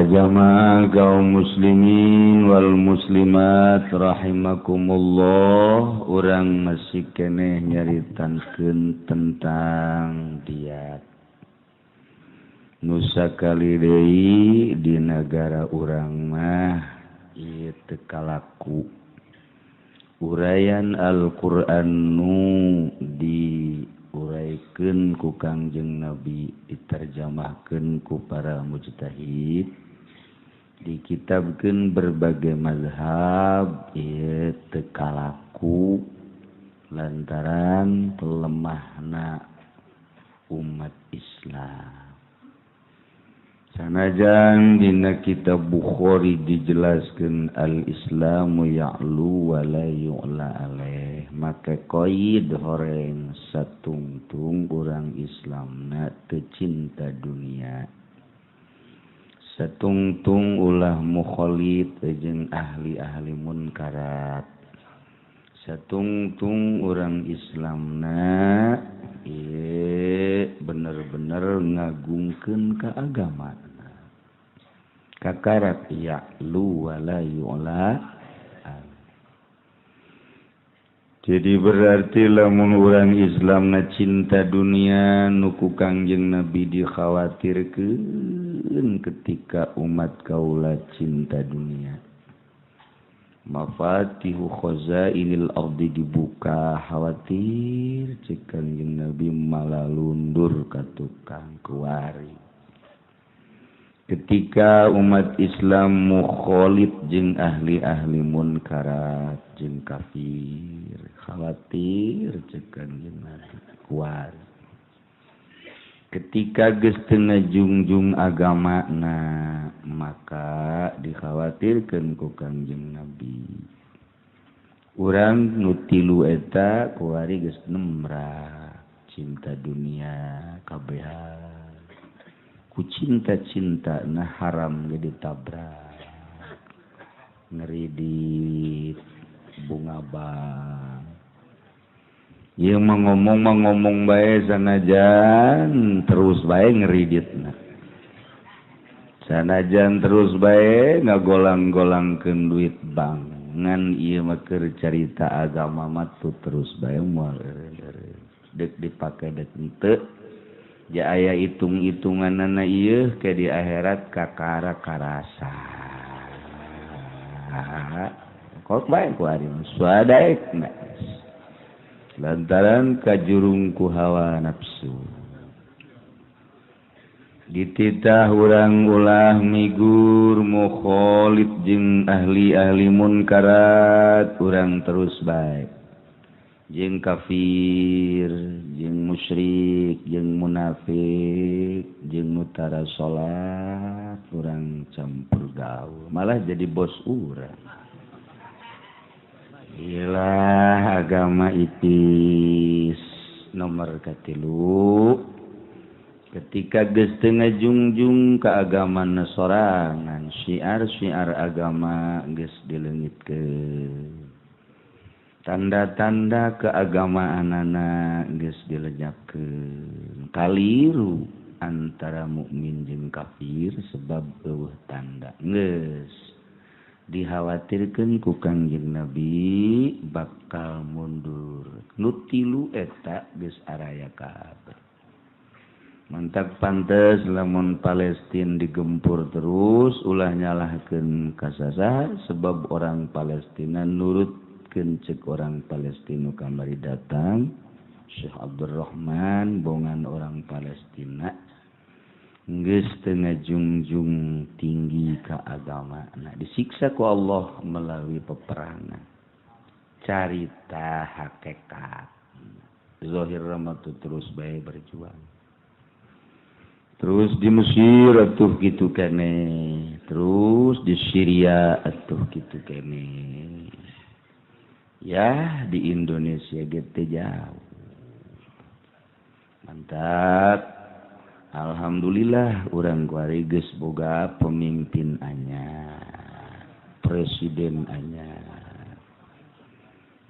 Para jamaah kaum muslimin wal muslimat rahimakumullah, urang masih keneh nyaritankeun tentang diat. Nusa kali deui di nagara urang mah ieu teu kalaku. Uraian Al-Qur'an nu di uraikeun ku Kangjeng Nabi, diterjemahkeun ku para mujtahid, dikitabkeun berbagai mazhab, ieu teu kalaku lantaran lemahna umat Islam. Sanajan dina kitab Bukhari dijelaskeun al-Islamu ya'lu wa la yu'la alaih, maka qaid horeng satungtung urang Islamna teu cinta dunia, satungtung ulah mukhalid jeung ahli-ahli munkarat, satungtung urang Islamna ieu bener-bener ngagungkeun ka agama. Kakarak ya'lu wa la yu'la. Jadi berarti lamun urang Islamna cinta dunia nu ku Kangjeng Nabi dikhawatirkeun ketika umat kaula cinta dunia. Mafatihu khazainil ardi dibuka, khawatir cek Kangjeng Nabi malah lundur ka tukang kuari. Ketika umat Islam mukhalid jeung ahli-ahli munkarat jeung kafir, khawatir cek Kangjeng Nabi kuari. Ketika geus teu ngajungjung agamana, maka dikhawatirkeun ku Kangjeng Nabi. Urang nu tilu eta kuari geus nemrah cinta dunia kabehan. Ku cinta-cinta nah haram ge ditabrak, ngeridit bunga bang. Ieu mah ngomong bae sanajan terus bae ngeriditna. Sanajan terus bae ngagolang-golangkeun duit bank. Ngan ieu mah keur carita agama mah terus bae moal eureun. Deuk dipake deuk henteu. Ja aya hitung-hitunganana ieu ke di akhirat kakara karasa. Kok bae ku ari suadaekna. Lantaran kajurung ku hawa nafsu. Dititah urang ulah migur mukhalid jeung ahli-ahli munkarat, urang terus bae. Jeung kafir, jeung musyrik, jeung munafik, jeung nu tara salat, urang campur gaul, malah jadi bos urang. Iyalah agama ipis nomor katilu. Ketika geus teu ngajungjung ka agama sorangan, syiar-syiar agama geus dileungitkeun. Tanda-tanda keagamaanana geus dilenyapkeun. Kaliru antara mukmin jeung kafir sebab eueuh tanda. Geus dikhawatirkeun ku Kangjeng Nabi bakal mundur. Nu tilu eta geus araya kabeh. Mantak pantes lamun Palestina digempur terus ulah nyalahkeun ka sasaha sebab orang Palestina nurut cek orang Palestina kamari datang Syekh Abdurrahman bongan orang Palestina geus teu ngajungjung tinggi ka agama. Nah, disiksa ku Allah melalui peperangan. Carita hakikat zahir mah terus bae berjuang. Terus di Mesir atuh kitu keneh, terus di Syria atuh kitu keneh. Ya di Indonesia gitu jauh. Mantap. Alhamdulillah urang kuari geus boga pemimpin anyar, presiden anyar.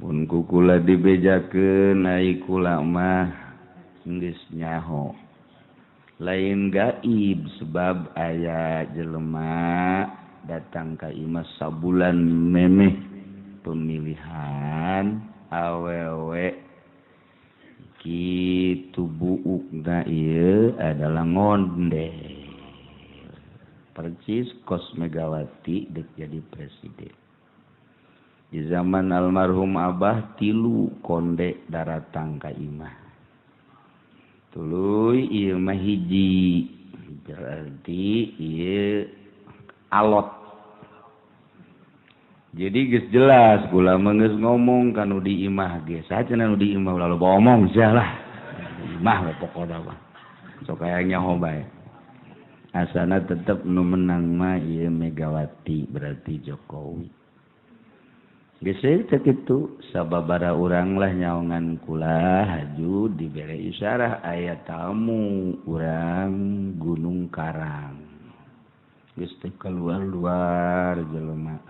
Mun ku kula dibejakeun ai kula mah geus nyaho. Lain gaib sebab aya jelema datang ka imah sabulan memeh pemilihan awewe kitu buukna ieu adalah ngonde percis kos Megawati dek jadi presiden. Di zaman almarhum Abah tilu konde daratang ka imah. Tuluy ieu mah hiji berarti ieu alot. Jadi geus jelas kula mah geus ngomong ka nu di imah ge. Saha cenah nu di imah ulah loba omong sia lah. Imah we pokona mah. Sok aya nyaho bae. Asana tetep nu menang mah ieu Megawati berarti Jokowi. Geus teh kitu sababara urang lah nyaongan kula haju dibere isyarah aya tamu urang Gunung Karang. Geus teh keluar-luar jelema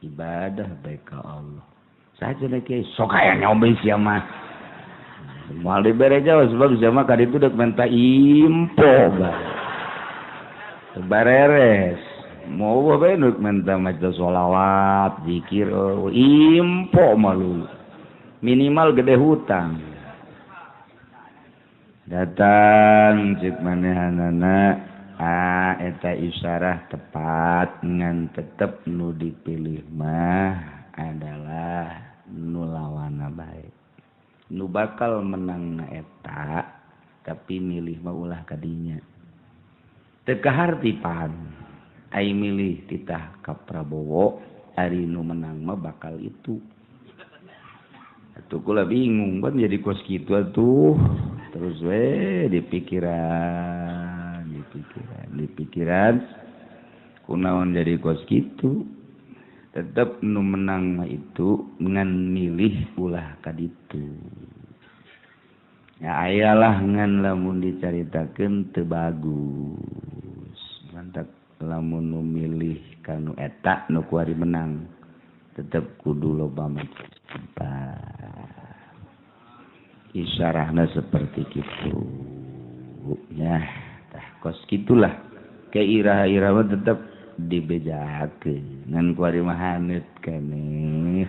ibadah bae ka Allah. Saha cenah kieu sok aya nyaobeun sia mah. Moal dibere jauh sebab sia mah kaditu deuk menta info bae. Teu bareres. Mau bae nu menta maca sholawat, zikir, info malu. Minimal gede hutang. Datang cek manehanana, eta isyarah tepat ngan tetep nu dipilih mah adalah nu lawanna bae. Nu bakal menang na eta tapi milih mah ulah kadinya. Teu kaharti pan. Ai milih titah ka Prabowo ari nu menang mah bakal itu. Atuh kula bingung kan jadi kos kitu atuh. Terus we dipikiran, dipikiran, dipikiran kunaon jadi kos kitu. Tetep nu menang mah itu ngan milih ulah ka ditu. Ya ayalah ngan lamun dicaritakeun teu bagus. Mantap. Lamun nu milih kanu eta nu kuari menang tetep kudu loba maca isyarahna seperti kitu ya tah kos kitulah ke iraha-iraha tetep dibejakeun ngan kuari mah haneut keneh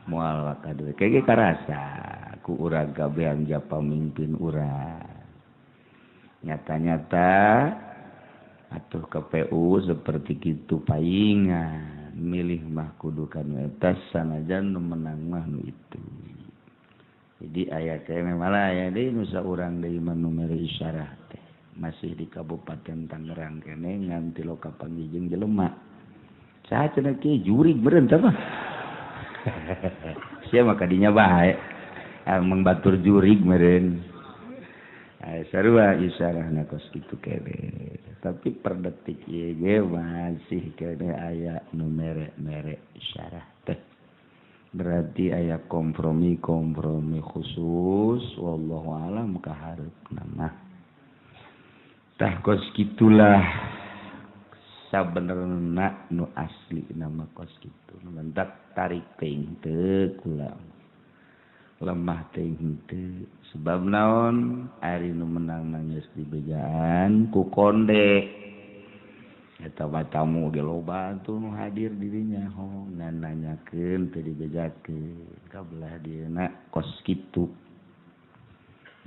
moal kaduwe ke karasa ku urang kabehan ja pamimpin urang nyata-nyata atuh KPU seperti kitu paingan milih mah kudu kanu eta sanajan nu menang mah nu itu. Jadi aya keneh malah aya deui nu saurang deui mah nu mere isyarah teh masih di Kabupaten Tangerang keneh ngan ti loka panggih jeung jelema. Saha cenah kieu jurig meureun tah mah. Sia mah kadinya bae. Emang batur jurig meureun. Sarua isyarahna kos kitu keneh. Tapi per detik ieu ge masih keneh aya nu mere-mere isyarah teh. Berarti aya kompromi-kompromi khusus wallahu alam ka hareupna mah. Tah kos kitulah sabenerna nu asli nama kos kitu. Mentak tarik teuing teu kula. Lemah teuing henteu sebab naon ari nu menang nangis di bejaan ku konde eta mah tamu ge loba atuh nu hadir dirinya ho ngan nanyakeun teu dibejakeun ka belah dieuna kos kitu.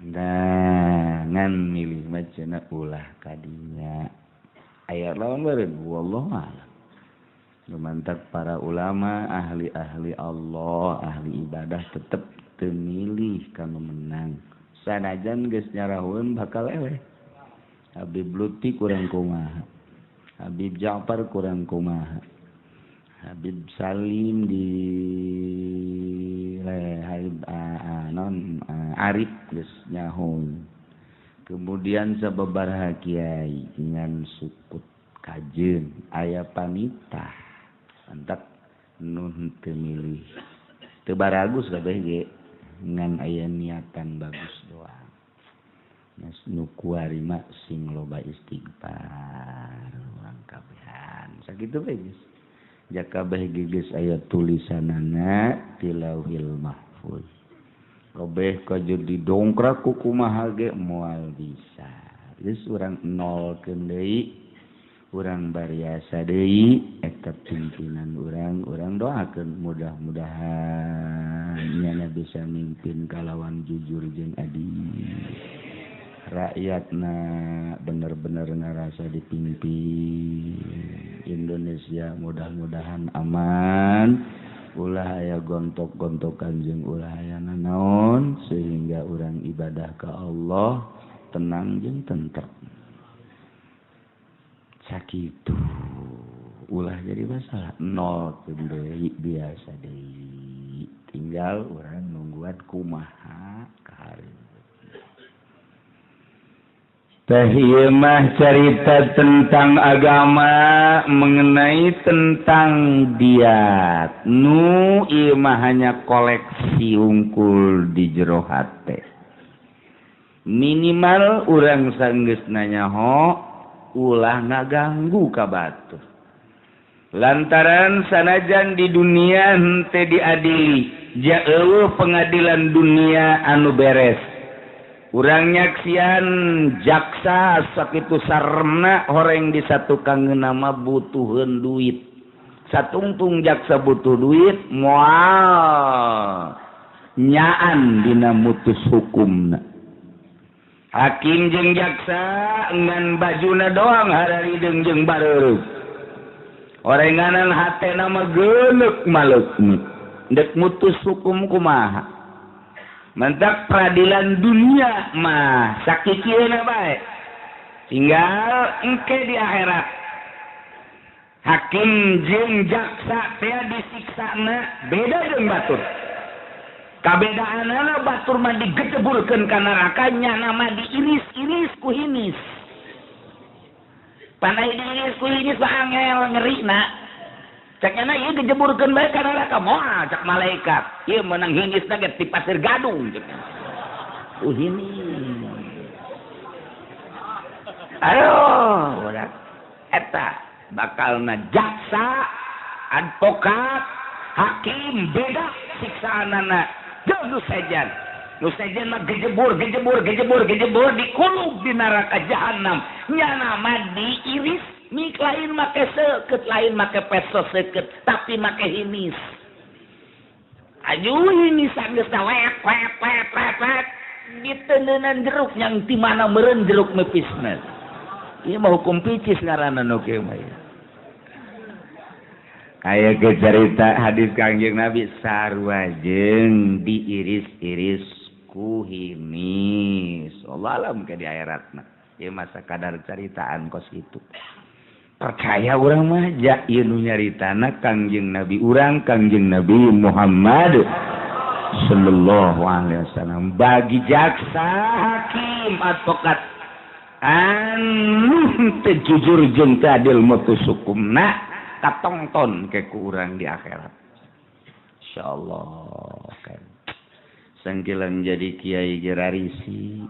Nah ngan milih mah cenah ulah kadinya aya lawan beureun wallahu a'lam. Lumantak para ulama ahli-ahli Allah ahli ibadah tetep teu milih kanu menang sanajan geus nyarahoeun bakal eleh. Habib Lutfi kurang kumaha, Habib Ja'far kurang kumaha, Habib Salim di Habib non Arif geus nyaho. Kemudian sababaraha kiai ngan sukut kajeun aya panitah antak nu teu milih teu baragus kabeh ge ngan aya niatan bagus doang. Nu kuari mah sing loba istighfar urang kabehan. Sakitu bae geus. Jakabeh geus aya tulisanana di Lauhil Mahfuz. Kabeh kajeun didongkrak ku kumaha ge moal bisa. Geus urang nolkeun deui, urang bariasa deui eta pimpinan urang, urang doakeun mudah-mudahan nyana bisa mimpin kalawan jujur jeung adil. Rakyatna bener-bener ngarasa dipimpin. Indonesia mudah-mudahan aman, ulah aya gontok-gontokan jeung ulah aya nanaon sehingga urang ibadah ka Allah tenang jeung tentrem. Sakitu ulah jadi masalah nol deui biasa deui, tinggal urang nungguan kumaha ka. Teh ieu mah carita tentang agama mengenai tentang diat nu ieu mah hanya koleksi unggul di jero hate. Minimal urang sanggeus nyaho ulah ngaganggu ka batur lantaran sanajan di dunia henteu diadili, ja eueuh pengadilan dunia anu beres. Urang nyaksian jaksa sakitu sarna horeng di satukang nama butuheun duit, satungtung jaksa butuh duit moal nyaan dina mutus hukumna. Hakim jeung jaksa ngan bajuna doang hararideung jeung bareureuk, orenganan hatena mah geuleuk maleukmut deuk mutus hukum kumaha. Mentak peradilan dunia mah sakikieuna bae, tinggal engke di akhirat hakim jeung jaksa teh disiksana beda jeung batur. Kabedaanana batur mah digejeburkeun ka neraka, nyana mah diiris-iris ku hinis. Panai diiris ku hinis mah angel ngerina. Cek nyana ieu gejeburkeun bae ka neraka moal cek malaikat. Ieu meunang hinisna ge ti pasir gadung cek. Ku hinis. Aduh, udah eta bakalna jaksa, advokat, hakim beda siksaanana. Jeung nu sejen. Nu sejen mah gejebur, gejebur, gejebur, gejebur dikulub di neraka jahanam. Nyana mah diiris mik lain make seukeut, lain make peso seukeut, tapi make hinis. Aduh hinis geus wek wek wek wek wek diteuneunan jeruk yang ti mana meureun jeruk mepisna. Ieu mah hukum picis ngaranna nu kieu mah. Aya ke cerita hadis Kangjeng Nabi sarua jeung diiris-iris ku hinis. Allah alam ke di akhiratna. Ieu mah sakadar caritaan kos kitu. Percaya urang mah ja ieu nu nyaritana Kangjeng Nabi urang Kangjeng Nabi Muhammad sallallahu alaihi wasallam. Bagi jaksa, hakim, advokat anu teu jujur jeung teu adil mutus hukumna katongton ke ku urang di akhirat. Insyaallah kan. Sangkilang jadi kiai gerarisi.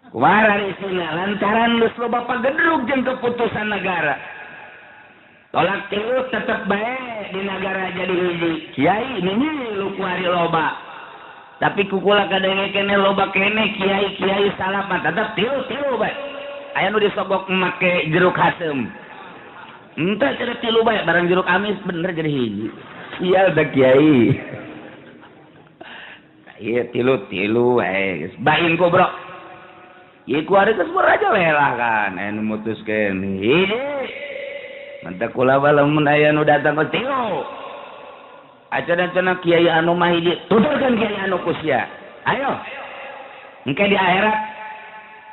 Kumaha rarisina lantaran geus loba pagedrug jeung keputusan negara. Tolak tilu tetep bae di negara jadi hiji. Kiai ngilu kuari loba. Tapi kukula kadenge kene loba kene kiai-kiai salah mah tetep tilu-tilu bae. Aya nu disogok make jeruk haseum. Entah jadi tilu bae barang jeruk amis bener jadi hiji. Iya udah kiai. Iya tilu-tilu bae geus bain gobrok. Ieu kuari geus merajalela kan aya nu mutuskeun hiji. Mantak kula lamun aya nu datang ke tilu. Acan-acan kiai anu mah hiji, tuturkeun kiai anu ku sia. Ayo. Engke di akhirat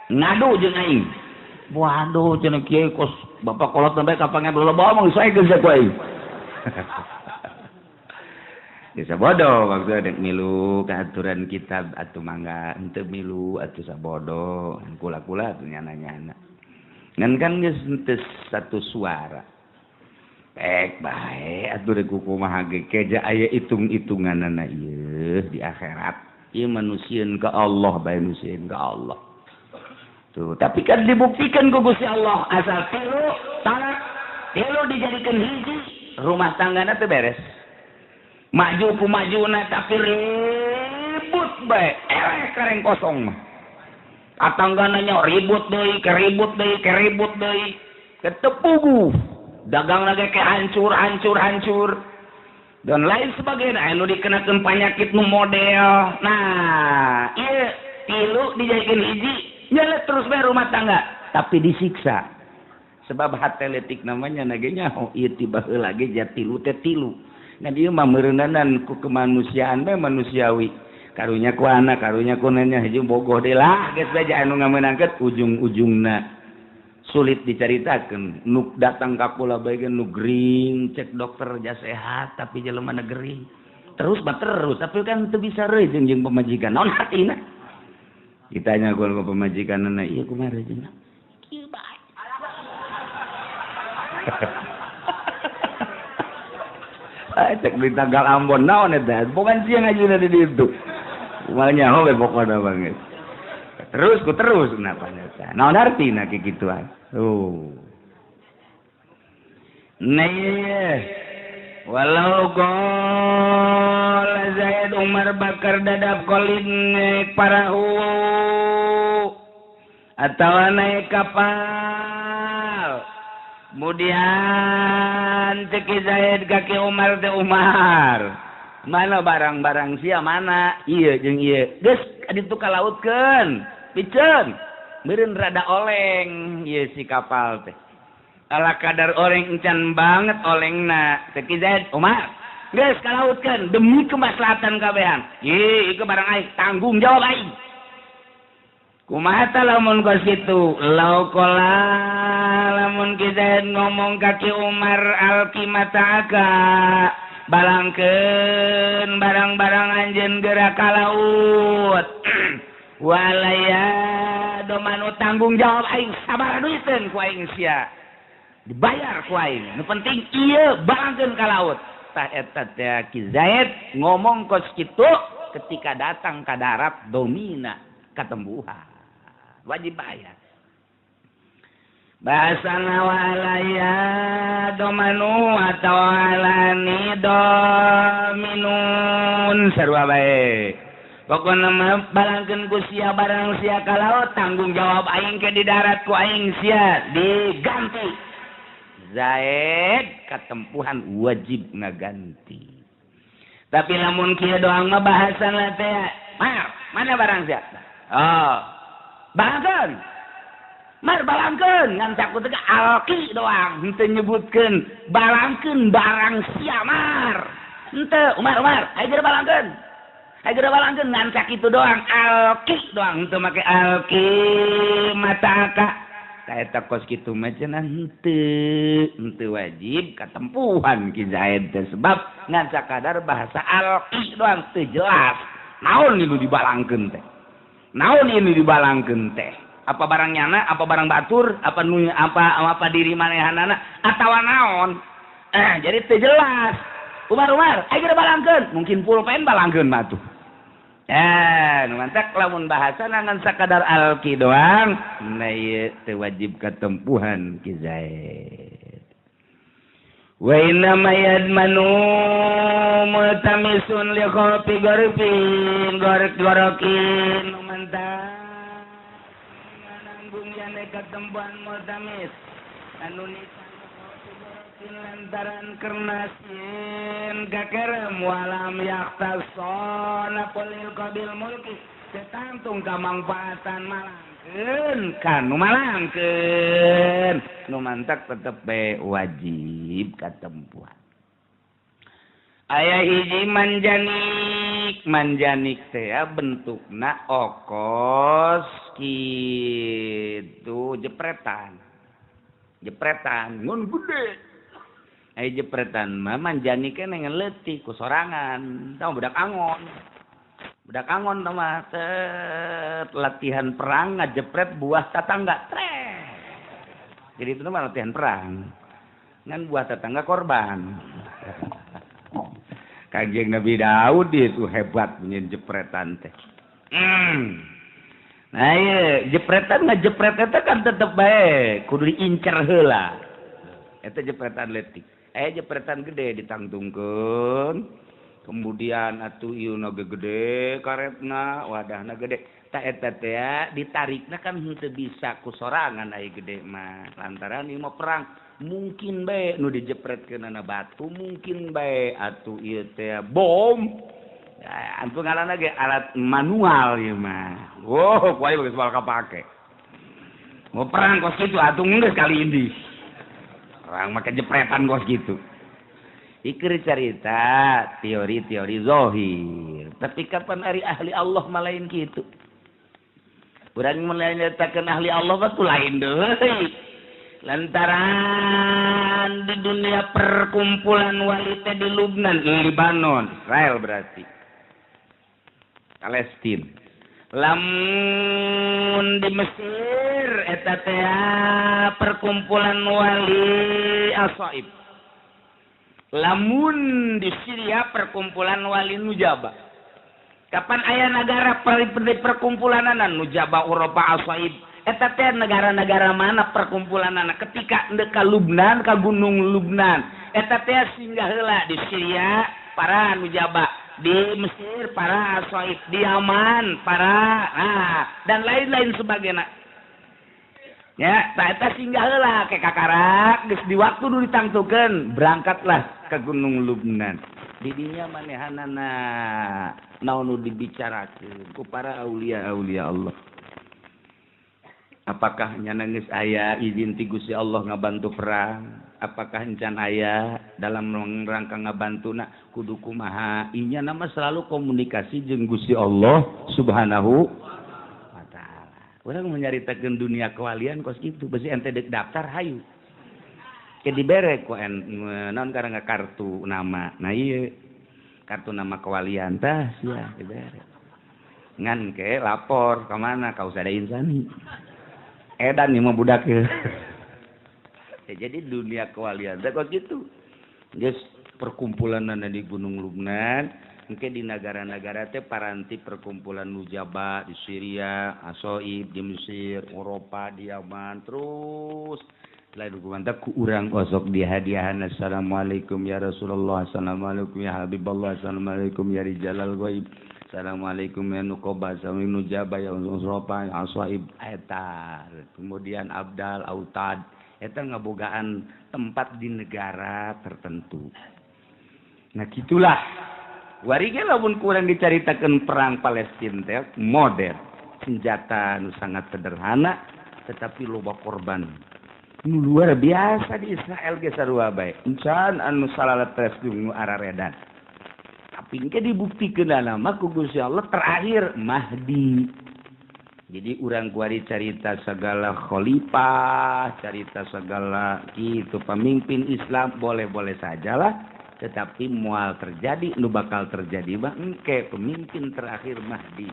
ngadu jeung aing. Waduh cenah kiai kos bapak kolot sampai kapange loba omong saegeun sia ku aing. Bisa bodoh waktu dek milu keaturan kitab atuh mangga henteu milu atuh sabodoh kula-kula atuh nyana-nyana. Ngan kan geus henteu satu suara. Pek bae atuh rek kumaha ge keja aya hitung-hitunganana ieu di akhirat. Ieu manusieun ka Allah bae nusieun ka Allah. Tuh, tapi kan dibuktikan ku Gusti Allah asal tilu talak tilu dijadikeun hiji rumah tanggana teu beres. Maju ku majuna tapi ribut bae, eleh kareng kosong mah. Tatanggana nya ribut deui, keribut deui, keribut deui. Ketepugu. Dagang lagi ke hancur, hancur, hancur. Dan lain sebagainya. Anu dikenakan penyakit nu model. Nah, iya tilu dijadikan hiji, nyala terus bae rumah tangga, tapi disiksa. Sebab hate letik namanya nagenya oh ieu tiba heula ge jatilu teh tilu. Nah dieu mah meureunanan ku kemanusiaan bae manusiawi. Karunya ku anak, karunya ku nanya hiji bogoh deui lah geus bae anu ngamenangkeun ujung-ujungna. Sulit diceritakan nuk datang ka kula bae nu gering cek dokter ja sehat tapi jelema na gering terus mah terus tapi kan teu bisa reuy jeung pamajikan naon hatina ditanya ku pamajikanna ieu kumaha reujna kieu bae cek di tanggal Ambon naon eta bukan sia ngajuna di ditu kumaha nyaho we pokona banget terus ku terus kenapa nyata naon artina kikituan. Oh. Nah, walau qala Zaid Umar Bakar dadap kolin naik parahu atau naik kapal. Kemudian ceki Zaid kaki Umar teh Umar. Mana barang-barang sia mana? Iya jeung ieu. Geus ditu ka lautkeun. Piceun. Meureun rada oleng ieu si kapal teh. Ala kadar oleng encan banget olengna. Teh Ki Zaid Umar geus kalautkeun demi kemaslahatan kabehan. Ieu ieu barang aing tanggung jawab aing. Kumaha ta lamun kos kitu? Lau qala lamun Ki Zaid ngomong ka Ki Umar alqimataka balangkeun barang-barang anjeun geura ka laut. Walaya domanu tanggung jawab aing sabar duiteun ku aing sia dibayar ku aing nu penting ieu balangkeun ka laut tah eta teh Ki Zaid ngomong kos kitu ketika datang ka darat domina katembuhan wajib bayar bahasana walaya domanu atau alani dominun sarua bae. Pokokna mah balangkeun ku sia barang sia ka laut tanggung jawab aing ke di darat ku aing sia diganti. Zaid katempuhan wajib ngaganti. Tapi lamun kieu doang mah bahasana teh, mar, mana barang sia? Oh. Balangkeun. Mar balangkeun ngan sakutu teh alqi doang henteu nyebutkeun balangkeun barang sia mar. Henteu Umar Umar, ayo geura balangkeun. Ayo balangkeun ngan sakitu doang alqi doang henteu make alqi mataka ta eta kos kitu mah cenah henteu wajib katempuhan Ki Zaid teh sebab ngan sakadar bahasa alqi doang teu jelas naon nu dibalangkeun teh naon ieu dibalangkeun teh apa barang nyana apa barang batur apa nu apa diri manehanana atawa naon jadi teu jelas Umar Umar ayo balangkeun mungkin pulpen balangkeun mah tuh. Mantak lamun bahasa ngan sakadar alqi doang nah ieu teu wajib katempuhan Ki Zaid. Wa inna ma yadmanu multamisun li khawfi garfin gorok-gorokin mantap nanggung jane katempuhan multamis anu lantaran karena sieun kakerem walam yaktasona polil qabil mulki tetangtung kamangfaatan malangkeun kanu malangkeun nu mantak tetep bae wajib katempuhan. Aya hiji manjanik manjanik teh bentukna okos kitu jepretan jepretan ngun gede. Ai jepretan mah manjanikna ngan leutik ku sorangan tah budak angon. Budak angon tah mah latihan perang ngajepret buah tatangga trek. Jadi itu mah latihan perang. Ngan buah tetangga korban. Kanjeng Nabi Daud itu hebat punya jepretan teh. Nah iya, jepretan ngajepret eta kan tetep bae kudu diincer heula. Eta jepretan leutik. Jepretan gede ditangtungkeun. Kemudian atuh ieu na gede karetna, wadahna gede. Ta eta teh ditarikna kan henteu bisa ku sorangan ai gede mah. Lantaran ieu mah perang mungkin bae nu dijepretkeunana batu, mungkin bae atuh ieu teh bom. Antu ngaranna ge alat manual ieu mah. Wow, ku aing geus moal kapake. Mau perang kos kitu atuh geus kali ini. Perang make jepretan kos kitu. Ikir carita teori-teori zahir. Tapi kapan ari ahli Allah mah lain kitu. Urang menyatakan ahli Allah mah lain deui. Lantaran di dunia perkumpulan wali teh di Lubnan, Libanon, Israel berarti. Palestina. Lamun di Mesir eta teh perkumpulan wali Asaib. Lamun di Syria perkumpulan wali Nujaba. Kapan aya negara perkumpulanan Nujaba Eropa Asaib eta teh negara-negara mana perkumpulanana ketika ndek ka Lubnan ka Gunung Lubnan eta teh singgah heula di Syria para Nujaba, di Mesir para Asaib, di Yaman para dan lain-lain sebagainya. Ya, eta singgah heula ke kakarak geus di waktu nu ditangtukeun berangkatlah ke Gunung Lubnan. Didinya manehanana naon nu dibicarakeun ku para aulia-aulia Allah. Apakah nyana geus aya izin ti Gusti Allah ngabantu perang? Apakah encan aya dalam rangka ngabantuna kudu kumaha? Inya nama selalu komunikasi jeung Gusti Allah Subhanahu wa taala. Urang menyaritakeun dunia kewalian kos kitu, besi ente deuk daftar hayu. Ke dibere ku naon karena kartu nama. Nah ieu kartu nama kewalian tah sia dibere. Ngan ke lapor ka mana ka Usada Insani. Edan ieu mah budak ya. Jadi dunia kewalian teh kos kitu. Geus perkumpulanana di Gunung Lubnan, engke di negara-negara teh paranti perkumpulan Nujaba di Syria, Asoib di Mesir, Eropa di Yaman, terus lain hukuman teh ku urang osok dihadiahan assalamualaikum ya Rasulullah, assalamualaikum ya Habibullah, assalamualaikum ya rijalal ghaib, assalamualaikum ya nuqaba, assalamualaikum nujaba ya usropa ya asaib eta. Kemudian abdal autad eta ngabogaan tempat di negara tertentu. Nah gitulah wari ge lamun kurang dicaritakeun perang Palestina teh modern, senjata nu sangat sederhana tetapi loba korban. Nu luar biasa di Israel ge sarua bae. Encan anu salaletres nu araredan. Tapi engke dibuktikeun mah ku Gusti Allah terakhir Mahdi. Jadi urang kuari carita segala khalifah, carita segala gitu pemimpin Islam boleh-boleh sajalah, tetapi moal terjadi nu bakal terjadi mah engke pemimpin terakhir Mahdi.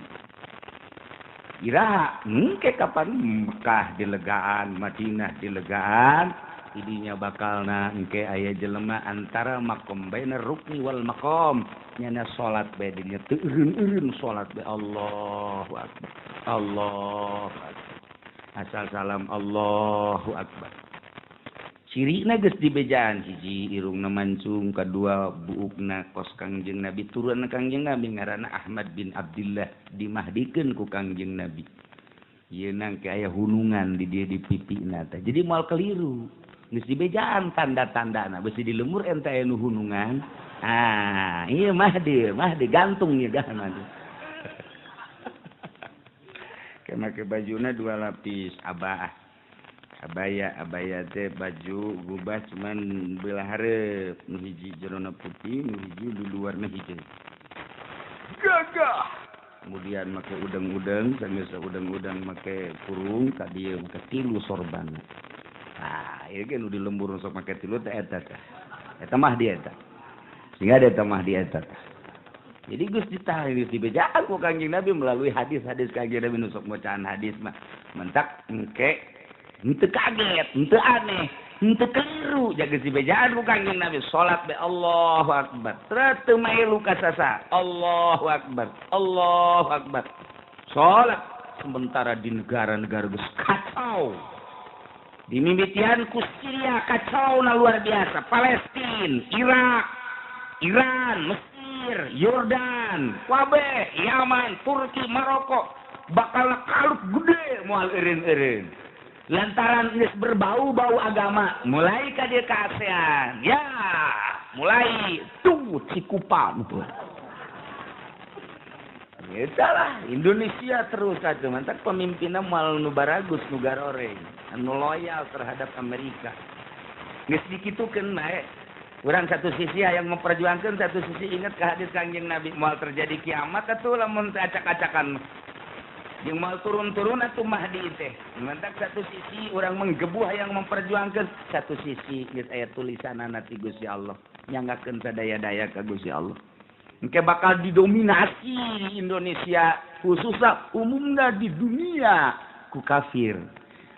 Iraha engke kapan Mekah dilegaan, Madinah dilegaan, idinya bakalna engke aya jelema antara makom baina rukni wal makom nyana salat bae dinya teu eureun-eureun salat bae Allahu akbar. Allahu akbar. Asal salam Allahu akbar. Cirina geus dibejaan hiji irungna mancung, kadua buukna kos Kangjeng Nabi, turun Kangjeng Nabi ngaranna Ahmad bin Abdillah dimahdikeun ku Kangjeng Nabi. Ieu nangke aya hunungan di dieu di pipina teh. Jadi moal keliru. Geus dibejaan tanda-tandana, besi di lemur ente aya nu hunungan. Ah, ieu Mahdi, Mahdi gantung ieu dah Mahdi. Ke make bajuna dua lapis abah. Abaya, abaya teh baju gubah cuman belah hareup, nu hiji jerona putih, nu hiji di luarna hijau. Gagah. Kemudian make udang-udang, sambil udang-udang make kurung, ka dieu make tilu sorban. Ah, ieu ge nu di lembur sok make tilu teh eta teh. Eta mah dia eta. Sehingga eta mah dia eta teh. Jadi geus ditahan geus dibejaan ku Kangjeng Nabi melalui hadis-hadis Kangjeng Nabi nu sok macaan hadis mah. Mentak engke henteu kaget, henteu aneh, henteu keliru jaga si bejaan ku Kangjeng Nabi salat be Allahu akbar. Teu maelu ka sasa. Allahu akbar. Allahu akbar. Salat sementara di negara-negara geus kacau. Di mimitian ku Syria kacau na luar biasa, Palestina, Irak, Iran, Mesir, Yordan. Iran, kabeh Yaman, Turki, Maroko bakal kalut gede moal eureun-eureun. Lantaran geus berbau-bau agama, mulai ka dieu ka ASEAN. Ya, mulai tuh Cikupa tuh. Eta lah Indonesia terus atuh mantak pemimpinna moal nu baragus nu garoreng, anu loyal terhadap Amerika. Geus dikitukeun bae. Urang satu sisi hayang memperjuangkeun, satu sisi ingat ka hadis Kangjeng Nabi moal terjadi kiamat atuh lamun teu acak-acakan. Jeung moal turun-turun atuh Mahdi teh. Mantak satu sisi urang menggebu hayang memperjuangkeun, satu sisi geus aya tulisanana ti Gusti Allah. Nyanggakeun sadaya-daya ka Gusti Allah. Engke bakal didominasi Indonesia khususnya umumnya di dunia ku kafir.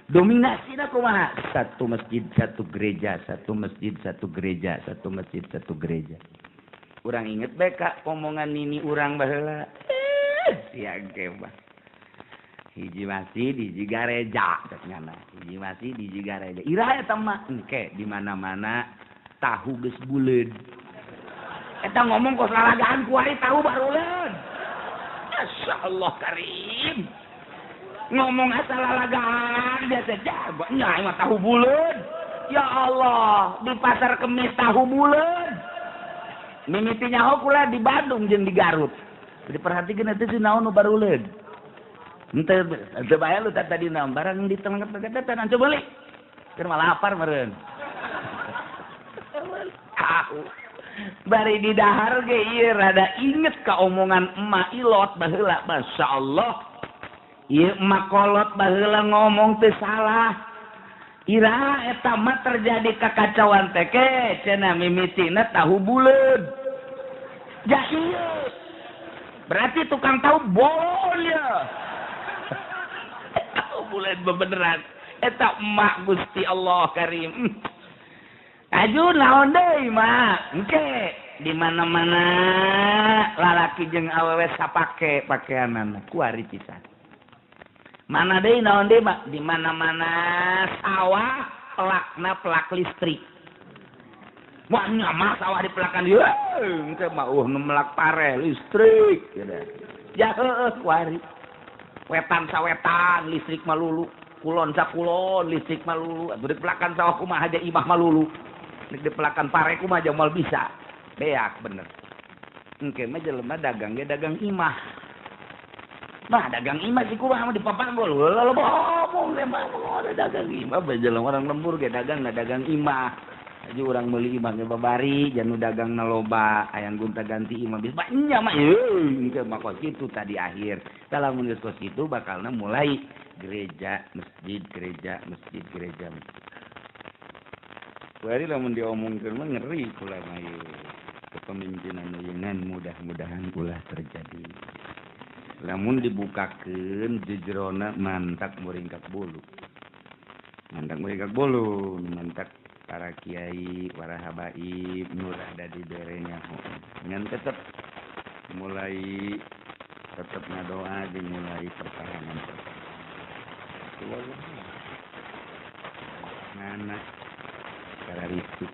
Dominasina kumaha? Satu masjid satu gereja, satu masjid satu gereja, satu masjid satu gereja. Urang inget bae ka omongan nini urang baheula. Siang ge mah. Hiji masjid hiji gareja cek nyana. Hiji masjid hiji gareja. Iraha eta mah engke di mana-mana tahu geus buleud. Eta ngomong kok lalagaan kuari tahu baruleun. Masya Allah karim. Ngomong asal lalagaan dia teh jago nya mah tahu buleud. Ya Allah, di pasar Kemis tahu buleud. Mimiti nyaho kula di Bandung jeung di Garut. Jadi perhatikeun eta si naon nu baruleud. Henteu teu bae lu tadi naon barang di tengah-tengah teh coba beli. Keur mah lapar meureun. Tahu. Bari di dahar ge ieu rada inget ka omongan emak ilot baheula. Masya Allah. Ieu emak kolot baheula ngomong teu salah. Ira eta mah terjadi kakacauan teh ke cenah mimitina tahu buleud. Ja ieu. Berarti tukang tahu bohong ya. Tahu buleud bebeneran. Eta emak Gusti Allah Karim. Aju naon deui mah engke di mana-mana lalaki jeung awewe sapake pakeanana kuari pisan. Mana deui naon deui mah di mana-mana sawah pelakna pelak listrik. Wah nya mah sawah dipelakan ieu engke mah nu melak pare listrik ya heueuh kuari. Wetan sawetan listrik malulu, kulon sakulon listrik malulu, atuh dipelakan sawah kumaha aja imah malulu. Nek dipelakan pare kumaha aja moal bisa. Beak bener. Engke mah jelema dagang ge dagang imah. Mah dagang imah sih kumaha mah dipapanggol. Heula ngomong teh mah dagang imah bae jelema orang lembur ge dagang na dagang imah. Aja urang meuli imah ge babari janu dagangna loba hayang gonta-ganti imah bisa nya mah euy engke mah kos kitu tadi akhir. Tah lamun geus kos kitu bakalna mulai gereja, masjid, gereja, masjid, gereja, masjid. Kuari lamun diomongkeun mah ngeri kula mah ieu. Kepemimpinan ngan mudah-mudahan ulah terjadi. Lamun dibukakeun jejerona mantak muringkak bulu. Mantak muringkak bulu, mantak para kiai, para habaib nu rada diberenya. Ngan tetep mulai tetep ngadoa jeung mulai pertahanan. Ngana karakteristik.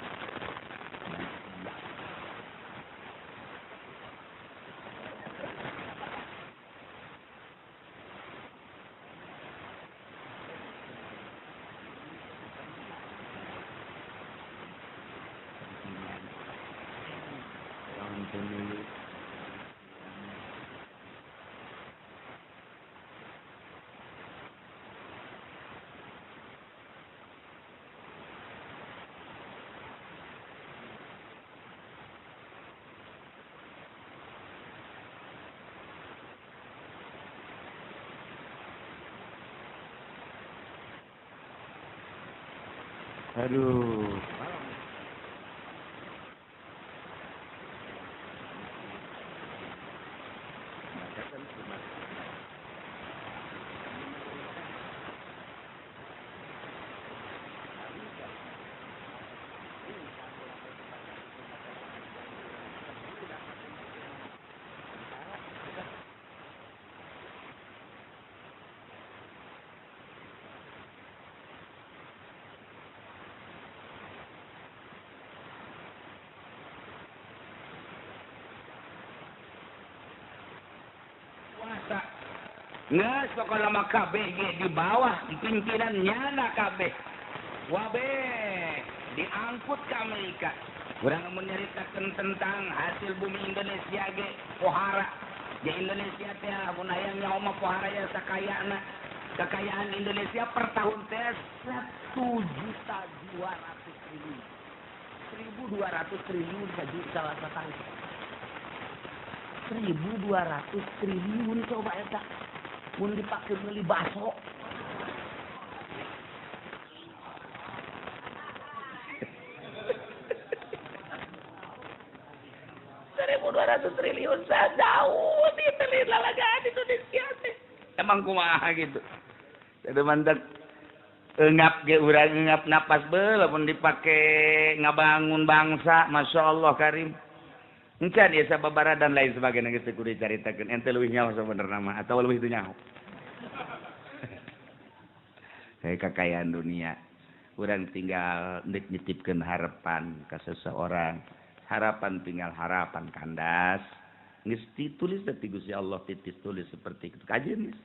Aduh. Geus pokona mah kabeh ge di bawah pimpinan nyana kabeh. Wabeh diangkut ke Amerika. Urang mun nyaritakeun tentang hasil bumi Indonesia ge pohara. Di Indonesia teh mun hayang nyaho mah pohara ya sakayana. Kekayaan Indonesia per tahun teh 1.200.000 triliun. 1.200 triliun salah satu. 1.200 triliun coba eta. Mun dipake meuli baso. 1.200 triliun sadaun ditelit lalagaan Indonesia teh. Emang kumaha gitu. Jadi mantak engap ge urang engap napas be lamun dipake ngabangun bangsa, Masya Allah karim. Encan ieu sababara dan lain sebagainya geus teu kudu dicaritakeun. Ente leuwih nyaho sabenerna mah atawa leuwih teu nyaho. Kayak kekayaan dunia. Urang tinggal nitipkeun harapan ka seseorang. Harapan tinggal harapan kandas. Geus ditulis teh Gusti Allah titis tulis seperti itu kajeun geus.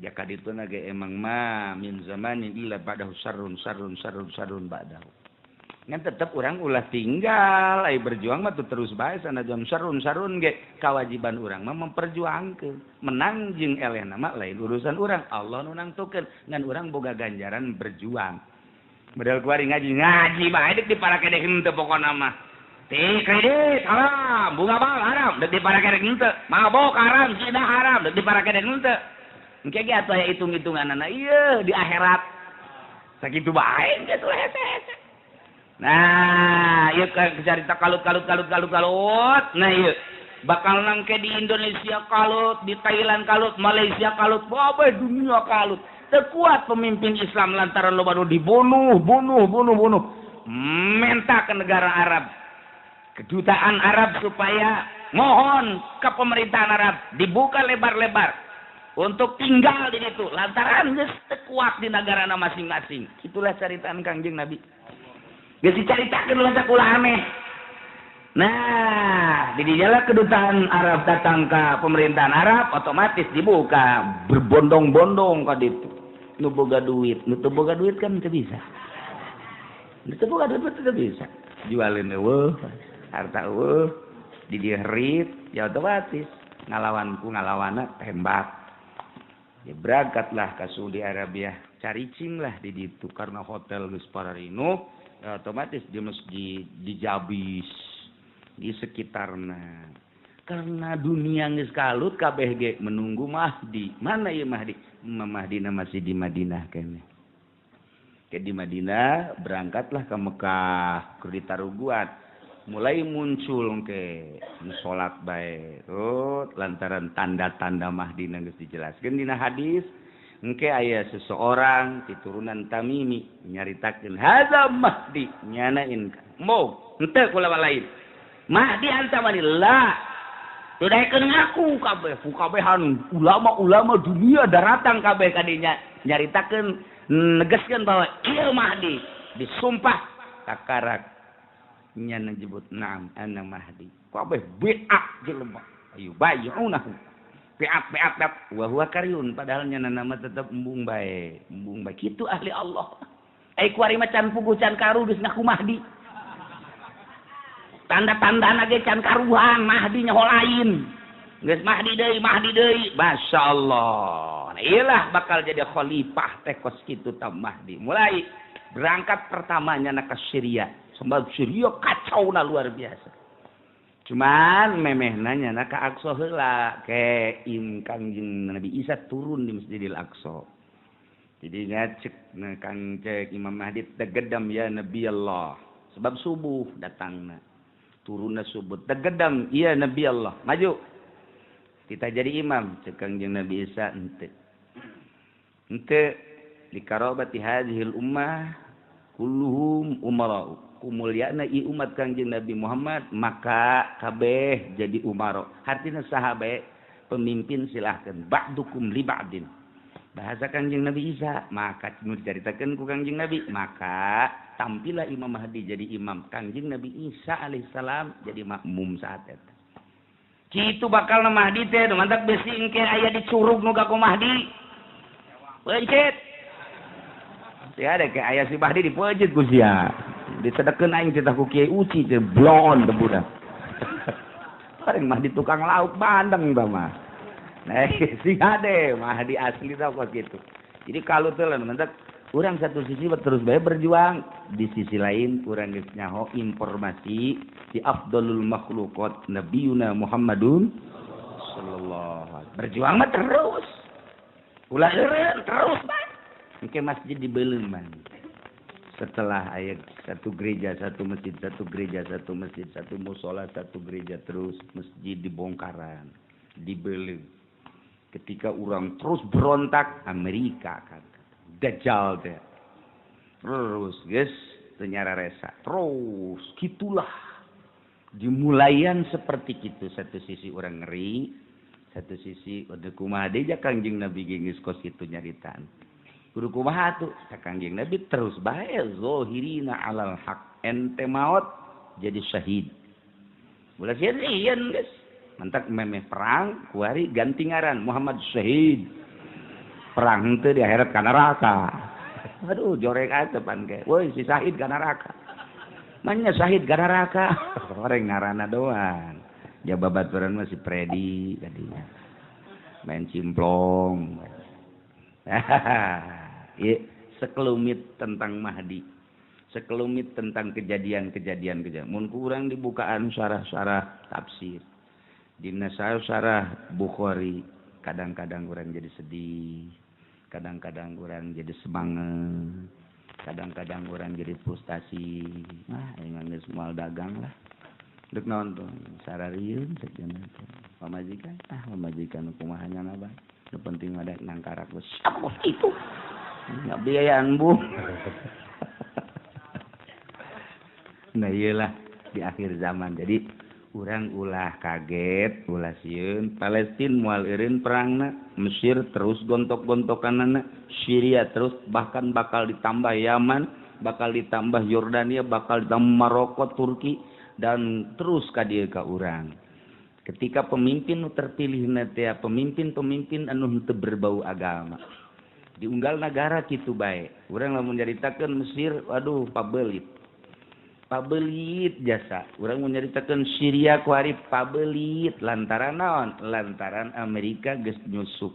Ya kadituna ge emang ma min zamanin illa ba'dahu syarrun syarrun syarrun syarrun ba'dahu. Ngan tetep urang ulah tinggal ai berjuang mah terus bae sanajan syarrun syarrun ge kewajiban urang mah memperjuangkeun. Menang jeung elehna mah lain urusan urang, Allah nu nangtukeun ngan urang boga ganjaran berjuang. Model kuari ngaji ngaji bae deuk diparakedeh henteu pokona mah. Ti kredit haram, bunga bal haram, deuk diparakedeh henteu. Mabok haram, zina haram, deuk diparakedeh henteu. Engke ge atuh aya hitung-hitunganana ieu di akhirat. Sakitu bae geus hese-hese. Nah, ieu carita kalut kalut kalut kalut kalut. Nah ieu bakal nangke di Indonesia kalut, di Thailand kalut, Malaysia kalut, kabeh dunia kalut. Teu kuat pemimpin Islam lantaran loba nu dibunuh, bunuh, bunuh, bunuh. Minta ke negara Arab, kedutaan Arab supaya mohon ke pemerintahan Arab dibuka lebar-lebar untuk tinggal di situ lantaran geus teu kuat di negarana masing-masing. Itulah caritaan Kangjeng Nabi. Geus dicaritakeun ulah sakulah aneh. Nah, di dialah kedutaan Arab datang ke pemerintahan Arab otomatis dibuka berbondong-bondong ka ditu. Nu boga duit, nu teu boga duit kan teu bisa. Nu teu boga duit teu bisa. Jualin eueuh, harta eueuh, di dieu herit, ya otomatis ngalawan ku ngalawana tembak. Ya berangkatlah ke Saudi Arabia, caricing lah di ditu karena hotel geus pararinuh, ya otomatis di masjid, di Jabis, di sekitarna. Karena dunia geus kalut kabeh ge menunggu Mahdi. Mana ieu Mahdi? Mahdi masih di Madinah keneh. Ke di Madinah berangkatlah ke Mekah, keur ditaruguan. Mulai muncul ke salat bae. Oh, lantaran tanda-tanda Mahdi geus dijelaskeun dina hadis, engke aya seseorang ti turunan Tamimi nyaritakeun hadza Mahdi nyanain mau henteu kula lain. Mahdi anta manillah. Teu daekeun ngaku kabeh, kabehan ulama-ulama dunia daratang kabeh kadinya nyaritakeun negaskeun bahwa ieu Mahdi disumpah takarak nya nyebut naam ana Mahdi. Kabeh beak jelema. Ayo bayunahu. Beak beak beak wa huwa karyun padahal nya nama tetep embung bae, embung bae. Kitu ahli Allah. Ai kuari mah can puguh can karu geus ngaku Mahdi. Tanda-tandana ge can karuhan Mahdi nyaho lain. Geus Mahdi deui, Mahdi deui. Masyaallah. Nah, iyalah bakal jadi khalifah teh kos kitu tah Mahdi. Mulai berangkat pertamanya na ka Syria. Sebab Syria kacau na luar biasa. Cuman memehna nyana ka Aqsa heula ke im Kangjeng Nabi Isa turun di Masjidil Aqsa. Jadi ngacek Kang cek Imam Mahdi tegedam ya Nabi Allah. Sebab subuh datangna. Turunna subuh tegedam ya Nabi Allah. Maju. Kita jadi imam cek Kangjeng Nabi Isa henteu. Henteu likarabati hadhil ummah kulluhum umara'u. Kumulyana i umat Kangjeng Nabi Muhammad maka kabeh jadi umaro. Artinya sahabat pemimpin silahkan ba'dukum li ba'din. Bahasa Kangjeng Nabi Isa maka nu dicaritakeun ku Kangjeng Nabi maka tampilah Imam Mahdi jadi imam. Kangjeng Nabi Isa alaihissalam jadi makmum saat eta. Kitu bakal na Mahdi teh mantak besi engke aya di curug nu ka Mahdi. Pencet. Ya ada ke aya si Mahdi dipencet ku sia. Disedekeun aing teh ku Kiai Uci teh blon teh budak. Paling Mahdi tukang lauk bandeng tah mah. Nah, si ade Mahdi asli tah kos kitu. Jadi kalau teh mantak urang satu sisi terus bae berjuang, di sisi lain urang geus nyaho informasi di afdalul makhluqat nabiyuna Muhammadun sallallahu alaihi. Berjuang mah terus. Ulah eureun terus bae. Engke masjid dibeuleum man. Setelah ayat satu gereja, satu masjid, satu gereja, satu masjid, satu musola, satu gereja terus masjid dibongkaran, dibeuleum. Ketika orang terus berontak, Amerika kan. Dajjal teh. Terus geus teu nyararesa. Terus gitulah. Dimulaian seperti gitu, satu sisi orang ngeri, satu sisi udah kumaha deui ja Kangjeng Nabi geus kos kitu nyaritaan. Kudu kumaha tuh Kangjeng Nabi terus bae zahirina alal haq, ente maot jadi syahid. Ulah sieun geus. Mantak memeh perang kuari ganti ngaran Muhammad Syahid. Perang teu di akhirat ka neraka. Aduh jorek atuh pan ge. Woi si Syahid ka neraka. Manya Syahid ka neraka. Orang ngaranna doang. Ja babaturan mah si Predi tadinya. Main cimplong. Ieu sekelumit tentang Mahdi. Sekelumit tentang kejadian-kejadian kejadian. Mun kurang dibukaan syarah-syarah tafsir. Dina syarah Bukhari kadang-kadang orang jadi sedih, kadang-kadang orang jadi semangat, kadang-kadang orang jadi frustasi. Nah, emang geus moal dagang lah. Dek naon tuh sararieun sajeuna teh. Pamajikan, ah pamajikan kumaha nya bae. Nu penting mah dek nangkarak geus siap itu. Enggak biayaan bu. Nah iyalah di akhir zaman. Jadi urang ulah kaget, ulah sieun. Palestina moal eureun perangna, Mesir terus gontok-gontokanana, Syria terus bahkan bakal ditambah Yaman, bakal ditambah Yordania, bakal ditambah Maroko, Turki dan terus ka dieu ka urang. Ketika pemimpin nu terpilih teh pemimpin-pemimpin anu henteu berbau agama. Diunggal nagara kitu bae. Urang lamun nyaritakeun Mesir, waduh pabelit. Pabelit jasa. Urang mun nyaritakeun Syria kuari pabelit lantaran naon? Lantaran Amerika geus nyusup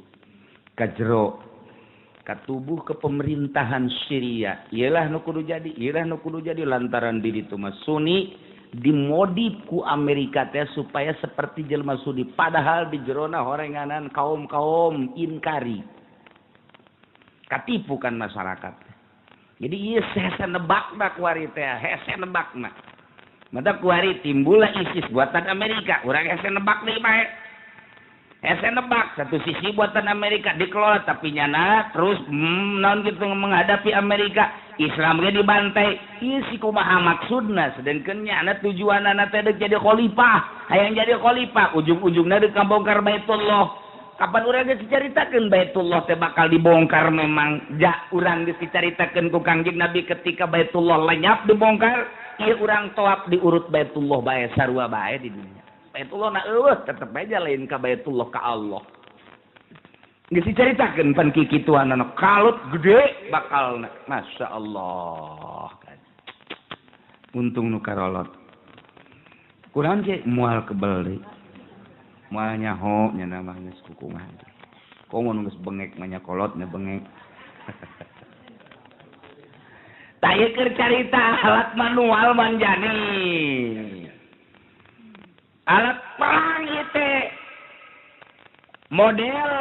ka jero ka tubuh kepemerintahan Syria. Iyalah nu kudu jadi, iyalah nu kudu jadi lantaran di ditu mah Sunni dimodif ku Amerika teh supaya seperti jelema Sunni, padahal di jerona horenganan kaum-kaum inkari. Katipu kan masyarakat. Jadi ieu hese nebakna kuari teh, hese nebakna. Mata kuari timbullah ISIS buatan Amerika. Urang hese nebak deui bae. Hese nebak satu sisi buatan Amerika dikelola tapi nyana terus naon kitu menghadapi Amerika, Islam ge dibantai. Ieu si kumaha maksudna sedengkeun nyana tujuanana teh deuk jadi khalifah. Hayang jadi khalifah ujung-ujungna deuk ngabongkar Baitullah. Kapan urang geus dicaritakeun Baitullah teh bakal dibongkar memang ja urang geus dicaritakeun ku Kangjeng Nabi ketika Baitullah lenyap dibongkar ieu urang toap diurut Baitullah bae sarua bae di dunia. Baitullah na eueuh tetep bae lain ka Baitullah ka Allah. Geus dicaritakeun pan kikituanana kalut gede bakal Masya Allah. Untung nu karolot. Kurang ge moal kebel deui. Moal nyaho nya mah geus kukumaha. Komo nu geus bengek mah nya kolot nya bengek. Tah ieu keur carita alat manual manjani. Alat perang ieu teh. Model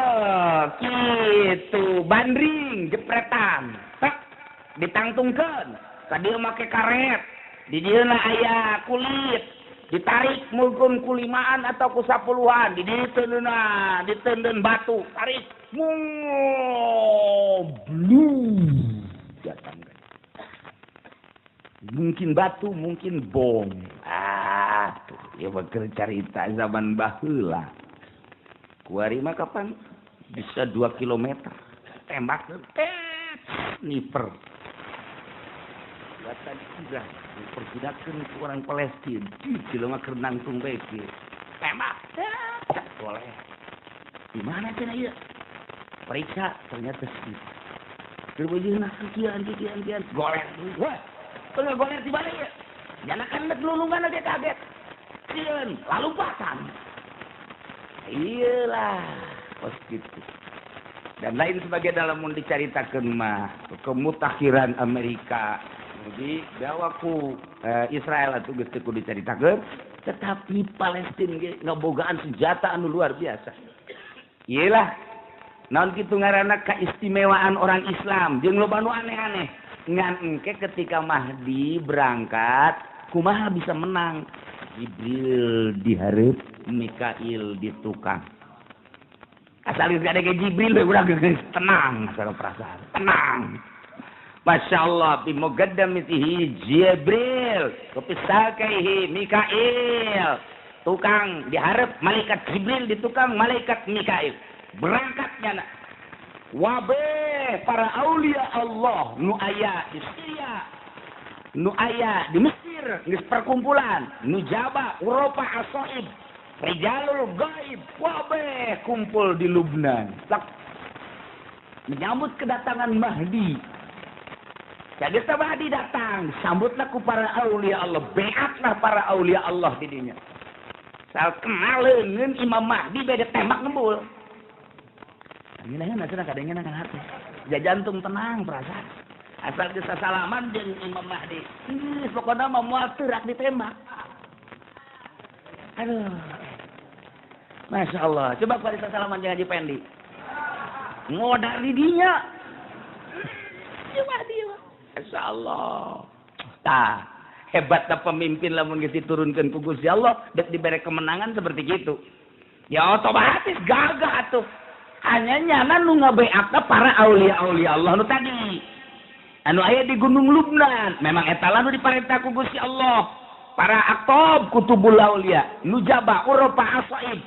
kitu bandring jepretan. Tek ditangtungkeun. Ka dieu make karet. Di dieu aya kulit. Ditarik mungkin ku 5-an atau ku 10-an, di ditendun batu, tarik, ngoblu, datang. Mungkin batu, mungkin bom. Ah, tuh, ya bakal carita zaman baheula. Kuari mah kapan bisa 2 kilometer. Tembak, tet, sniper. Buatan Iran, dipergunakan ke orang Palestina. Di jelema keur nangtung bae kieu. Tembak. Boleh. Di mana cenah ieu? Periksa ternyata segitu. Keur beujeuna kieu kieu kieu goler. Wah, tengah goler di balik ya. Jana kan nek lulungan aja kaget. Sieun, lalumpatan. Iyalah, kos kitu. Dan lain sebagai dalam mun dicaritakeun mah kemutakhiran Amerika. Jadi dawaku Israel atuh geus teu kudu dicaritakeun, tetapi Palestina ge ngabogaan senjata anu luar biasa. Iyalah, naon kitu ngaranna keistimewaan orang Islam jeung loba nu aneh-aneh. Ngan engke ketika Mahdi berangkat, kumaha bisa menang? Jibril dihareup, Mikail di tukang. Asal geus ada Jibril we urang geus tenang asal perasaan. Tenang. Masya Allah bi muqaddamatihi Jibril, wa Mikail. Tukang dihareup malaikat Jibril di tukang malaikat Mikail. Berangkatnya nak. Wabe para aulia Allah nu aya di Syria, nu aya di Mesir, geus perkumpulan, nu Jaba, Eropa asoib, rijalul gaib, wabe kumpul di Lubnan. Lak, menyambut kedatangan Mahdi. Jadi Mahdi datang, sambutlah ku para aulia Allah, beatlah para aulia Allah di dinya. Sal kenal leungeun Imam Mahdi beda tembak ngebul. Ngeunaheun cenah kadengena kan hati. Ja jantung tenang perasaan. Asal geus sasalaman jeung Imam Mahdi. Geus pokona mah moal teurak ditembak. Aduh. Masya Allah. Coba ku sasalaman jeung Haji Pendi. Ngodar di dinya. Coba dia. Masya Allah. Tah, hebatna pemimpin lamun geus diturunkeun ku Gusti Allah dek dibere kemenangan seperti gitu. Ya otomatis gagah atuh. Hanya nyana nu ngabeatna para aulia-aulia Allah nu tadi. Anu aya di Gunung Lubnan, memang eta lah nu diparentah ku Gusti Allah. Para aktob kutubul aulia, nujaba, Eropa asaib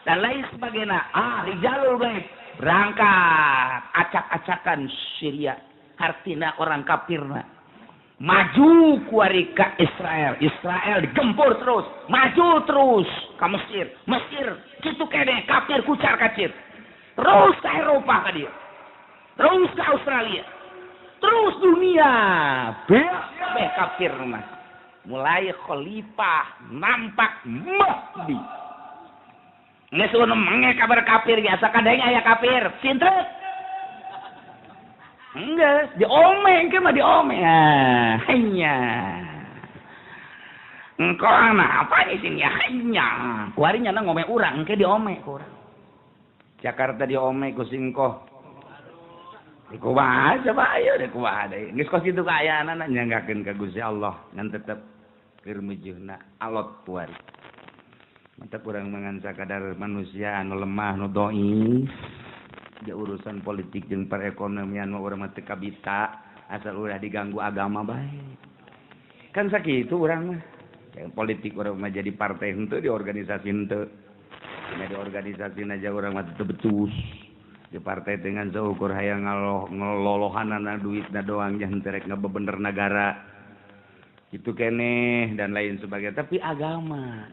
dan lain sebagainya. Ah, rijalul gaib berangkat acak-acakan Syria, hartina orang kafirna. Maju kuari ka Israel, Israel digempur terus, maju terus ka Mesir, Mesir kitu kene kafir kucar kacir. Terus ke Eropa ka dia. Terus ke Australia. Terus dunia. Beh kafir mah. Mulai khalifah nampak Mahdi. Geus nu menge kabar kafir biasa kadang aya kafir. Sintret. Enggeus diomeng ke mah diomeng. Ah, hanya. Engko apa di sini hanya. Kuari nyana ngomeng urang engke diomeng ku urang. Jakarta diome ku singkoh. Di kumaha coba ayo di kumaha deui. Geus kos kitu kaayaanana nyanggakeun ka Gusti Allah ngan tetep keur meujeuna alot puari. Mantap urang mangan sakadar manusia anu lemah nu dhaif. Di urusan politik jeung perekonomian mah urang mah teu kabita asal ulah diganggu agama bae. Kan sakitu urang mah. Yang politik urang mah jadi partai henteu di organisasi henteu. Dina di organisasi aja urang mah teu becus. Di partai dengan seukur hayang ngelolohanana duitna doang jangan terek ngebebener negara. Itu keneh dan lain sebagainya. Tapi agama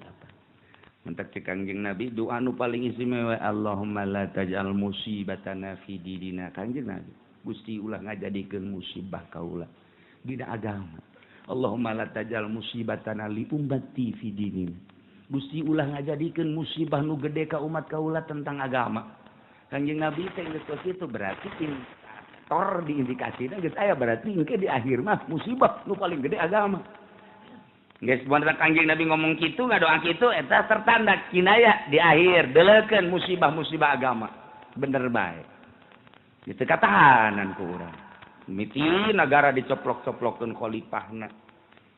mentak cek Kangjeng Nabi doa nu paling istimewa Allahumma la taj'al musibatana fi dinina. Kangjeng Nabi Gusti ulah ngajadikeun musibah kaula dina agama. Allahumma la taj'al musibatana li ummati fi dinina. Gusti ulah ngajadikeun musibah nu gede ka umat kaula tentang agama. Kangjeng Nabi teh geus kos kitu berarti indikator diindikasina geus aya berarti engke di akhir mah musibah nu paling gede agama. Geus bener Kangjeng Nabi ngomong kitu ngadoa kitu eta tertanda kinaya di akhir deleukeun musibah-musibah agama. Bener bae. Itu katahanan ku urang. Miti negara dicoplok-coplokeun khalifahna.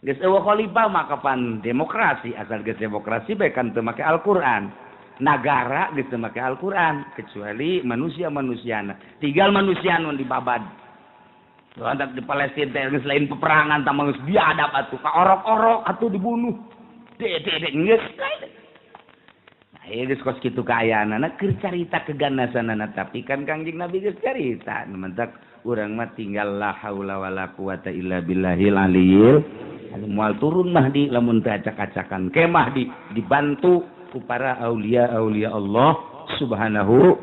Geus eueuh khalifah mah kapan demokrasi, asal geus demokrasi bae kan teu make Al-Qur'an. Nagara geus teu make Al-Qur'an kecuali manusia-manusiana. Tinggal manusia nu dibabad. Lantak di Palestina teh geus lain peperangan tah geus biadab atuh ka orok-orok atuh dibunuh. De geus lain. Nah, ieu geus kos kitu kaayaanana keur carita keganasanana tapi kan Kangjeng Nabi geus carita. Mentak urang mah tinggal la haula wala quwata illa billahil aliyil. Moal turun Mahdi lamun teu acak-acakan ke Mahdi dibantu ku para aulia-aulia Allah Subhanahu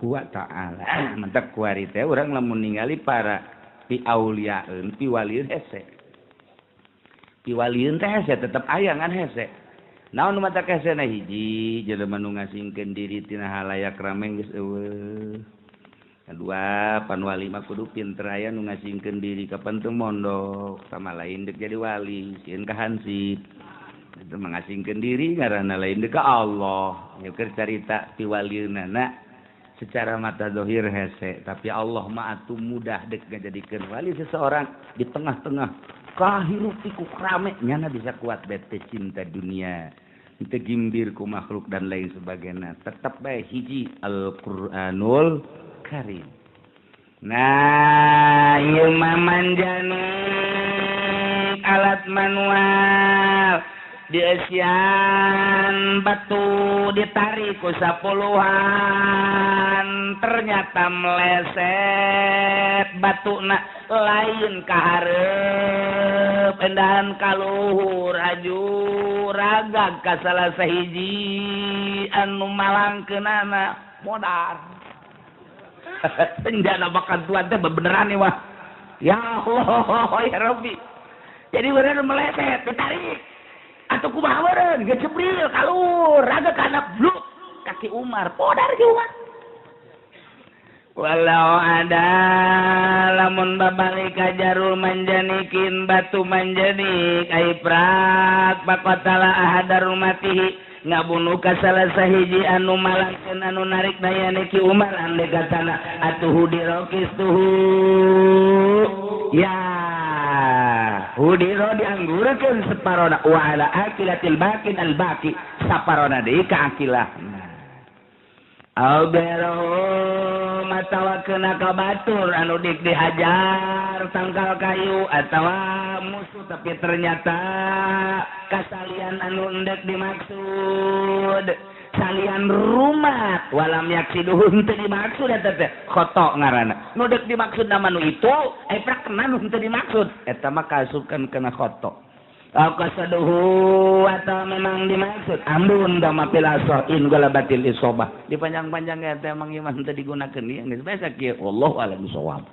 wa ta'ala. Mantak kuari teh urang lamun ningali para pi auliaeun pi walieun hese. Pi walieun teh hese tetep aya ngan hese. Naon mata hesena hiji jelema nu ngasingkeun diri tina halayak rame geus eueuh. Kedua, pan wali mah kudu pinter aya nu ngasingkeun diri kapan teu mondok sama lain dek jadi wali, sieun ka hansip. Itu mengasingkeun diri ngaranna lain dek ka Allah. Ieu keur carita ti walieunana secara mata zahir hese, tapi Allah mah atuh mudah dek ngajadikeun wali seseorang di tengah-tengah kahirup piku rame nyana bisa kuat bete cinta dunia. Teu gimbir ku makhluk dan lain sebagainya. Tetep bae hiji Al-Qur'anul Karim. Nah, ieu mah manjanik alat manual dieusian batu ditarik ku sapuluhan ternyata meleset batuna lain ka hareup endahan ka luhur aju ragag ka salah sahiji anu malangkeunana modar. Senjana bakal tuan teh beneran nih wah. Ya Allah ya Rabbi. Jadi beneran meleset ditarik. Atau kumaha meureun gecebril kalur raga kana bluk kaki Umar podar ki Umar. Walau ada lamun babalik kajarul manjanikin batu manjanik ai prak pakotala ahadar matihi ngabunuh ka salah sahiji anu malangkeun anu narik dayane ki Umar ande katana atuh hudirokis tuhu ya hudiro dianggurkeun saparona wa ala akilatil bakin al baki saparona deui ka akilah Albero matawa kena ka batur anu dik dihajar tangkal kayu atawa musuh tapi ternyata kasalian anu endek dimaksud salian rumat walam yaksiduhu henteu dimaksud eta teh khoto ngaranna nu dek dimaksud nama nu itu ai prakna nu henteu dimaksud eta mah kaasupkeun kana khoto. Aqasaduhu atau memang dimaksud ambun dama pilasoh in galabatil isobah dipanjang-panjang eta emang ieu mah henteu digunakeun ieu geus biasa kieu wallahu a'lam bissawab.